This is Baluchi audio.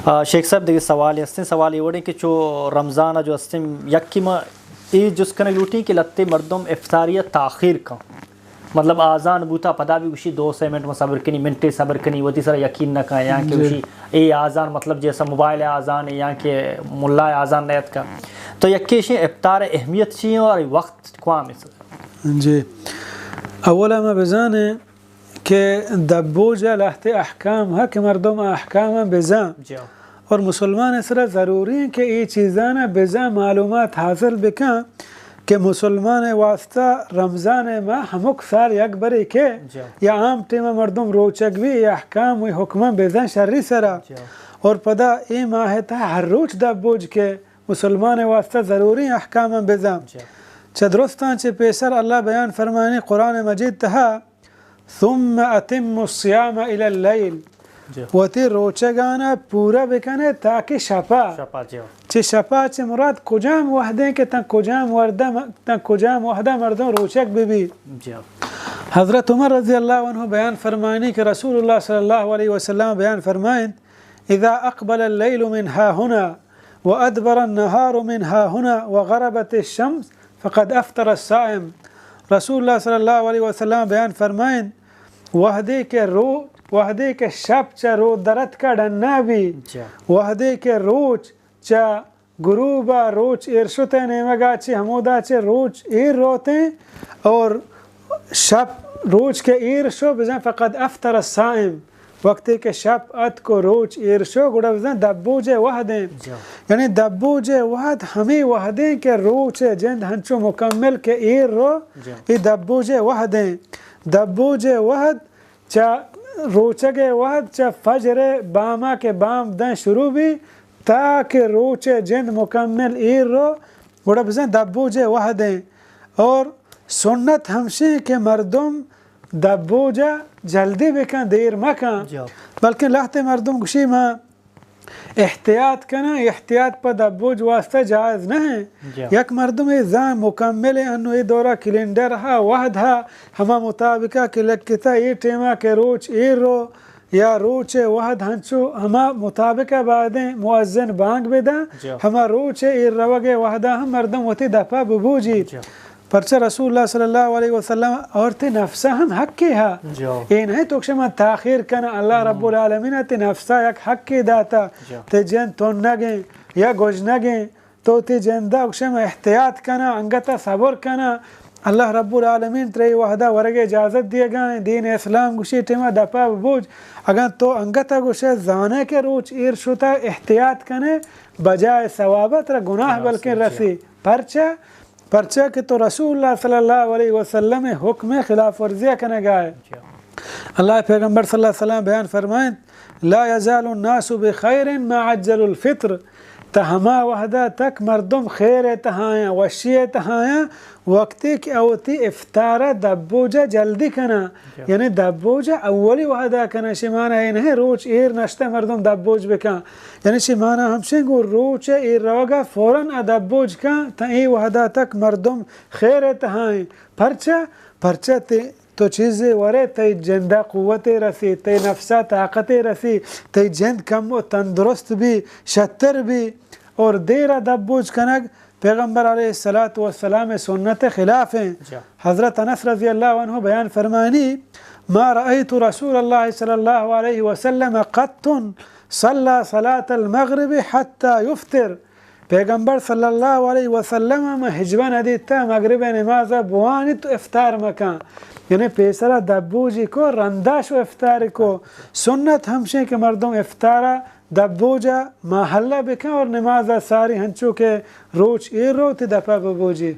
آ، شیخ صاحب، دگہ سوالے ہستیں، سوال اے وڑیں کہ چو رمضان ءَ جو ہستیں، یکے ما اے جست کنگ لوٹیں کہ لہتے مردم افطاری ءَ تاخیر کن، مطلب آزان بوتا پدا بھی گوشی دو سے منٹ ما صبر کنی، منٹے صبر کنی، وتی سرا یقین نہ کن، یا کہ جی۔ گوشی اے آزان مطلب جیسا موبائل ءِ آزان یا کہ ملا ءِ آزان نیت کن۔ تو یکے ایشیں افطار ءِ اہمیت چی ایں اور وقت کوام ایں؟ جی، اولا ما بزانیں کہ دبوج ءَ لہتے احکام ہا کہ مردم احکام بزان۔ جی۔ اور مسلمان ءِ سرا ضروری ایں کہ اے چیزانا بزان، معلومات حاصل بکن کہ مسلمان ءِ واسطہ رمضان ءِ ماہ ہمک سال یک برے کہ جی۔ یا عام ٹیم ءَ مردم روچگ بی، اے احکام و اے حکماں بزان شری سرا۔ جی۔ اور پدا اے ماہ ءِ تہا ہر روچ دبوج کہ مسلمان ءِ واسطہ ضروری احکام بزان۔ جی۔ چہ درستاں چہ پیسر اللہ بیان فرمانی قرآن مجید تہا، ثم اتم الصیام الی اللیل، جی۔ وتی روچگانا پورا بکنے تاکہ شپا۔ شپا، جی۔ چہ شپا چہ مراد کجام وہدیں کہ تاں کجام وردہ م-، تاں کجام وہدہ مردم روچگ ببی۔ جی۔ حضرت عمر رضی اللہ عنہ بیان فرمانی کہ رسول اللہ صلی اللہ علیہ وسلم بیان فرمائیں، اذا اقبل اللیل من ها هنا وادبر النهار من ها هنا وغربت الشمس فقد افطر الصائم۔ رسول اللہ صلی اللہ علیہ وسلم بیان فرمائیں، وہدے کہ رو-، وہدے کہ شپ چہ رو درتکا ڈنا بی، جی۔ وہدے کہ روچ چہ غروبا روچ ایر شتے نیمگا چہ ہمودا چہ روچ ایر روتیں اور شپ روچ کہ ایر شو بزاں فقد افطر الصائم۔ وقتے کہ شپ اتک و روچ ایر شو، گڑا بزاں دبوج ءِ وہدیں۔ جی۔ یعنی دبوج ءِ وہد ہمے وہدیں کہ روچ ءِ جند ہنچو مکمل کہ ایر رو، جی۔ اے دبوج ءِ وہدیں۔ دبوج ءِ وہد چہ روچگ ءِ وہد چہ فجر ءِ باما کہ بام دن شروع بی، تاکہ روچ ءِ جند مکمل ایر رو، گڑا بزاں دبوج ءِ وہدیں۔ اور سنت ہمشیں کہ مردم دبوج ءَ جلدی بکن، دیر مکن۔ جی۔ بلکن لہتے مردم گوشی ما احتیاط کناں، احتیاط پہ دبوج واسطہ جائز نہ ایں۔ جی۔ یک مردمے زان مکمل ایں، انو اے دورا کیلنڈر ہا، وہد ہا، ہما مطابقہ کہ لکھتا اے ٹیما کہ روچ ایر رو، یا روچ ءِ وہد ہنچو ہما مطابق ءَ بائدیں مؤذن بانگ بداں، جی۔ ہما روچ ءِ ایر روگ ءِ وہدا ہم مردم وتی دپا ببوجیت۔ جی۔ پرچہ رسول اللہ صلی اللہ علیہ وسلم اور تئی نفسا ہم حقے ہا۔ جی۔ اے نہ تو کہ من تاخیر کناں، اللہ رب العالمین ءَ تئی نفسا یک حقے داتا، جی۔ تئی جند تنگیں یا گژنگیں، تو تئی جندا گوشے من احتیاط کناں، انگتا صبر کناں۔ اللہ رب العالمین ترا اے وہدا ورگ ءِ اجازت دیگا ایں۔ دین اسلام گوشی ٹیما دپا ببوج۔ اگاں تو انگتا گوشے زانے کہ روچ ایر شتا، احتیاط کنے، بجائے ثوابا ترا گناہ بلکن رسی۔ پرچا؟ پرچا کہ تو رسول اللہ صلی اللہ علیہ وسلم ءِ حکم ءِ خلاف ورزی کنگا ئے۔ اللہ ءِ پیغمبر صلی اللہ علیہ وسلم بیان فرمائیں، لا یزال الناس بخیر ما عجلوا الفطر، تا ہما وہدا تک مردم خیر ءِ تہایاں، وشی ءِ تہایاں، وقتے کہ آ وتی افطار ءَ دبوج ءَ جلدی کناں۔ جی۔ یعنی دبوج ءَ اولی وہدا کناں، شمانا اے نہ روچ ایر نشتہ مردم دبوج بکن۔ یعنی شمانا ہمشیں گوں روچ ءِ ایر روگا فوراً آ دبوج کن، تا اے وہدا تک مردم خیر ءِ تہائیں۔ پرچا؟ پرچا تے تو چیزے ورے، تئی جندا قوتے رسی، تئی نفسا طاقتے رسی، تئی جند کمو تندرست بی، شتر بی۔ اور دیرا دبوج کنگ پیغمبر علیہ الصلوۃ والسلام ءِ سنت ءِ خلاف ایں۔ جی۔ حضرت انس رضی اللہ عنہ بیان فرمانی، ما رأیت رسول اللہ صلی اللہ علیہ وسلم قط صلی صلاۃ المغرب حتی یفطر۔ پیغمبر صلی اللہ علیہ وسلم ءَ من ہچبر ندیتہ مغرب ءِ نماز ءَ بوانیت و افطار مکن۔ یعنی پیسرا دبوجی کو، رندا شو افطار کو۔ سنت ہمشیں کہ مردم افطار ءَ دبوج ءَ ماحلہ بکن اور نماز ءَ ساری ہنچو کہ روچ ایر رو تی دپا ببوجی۔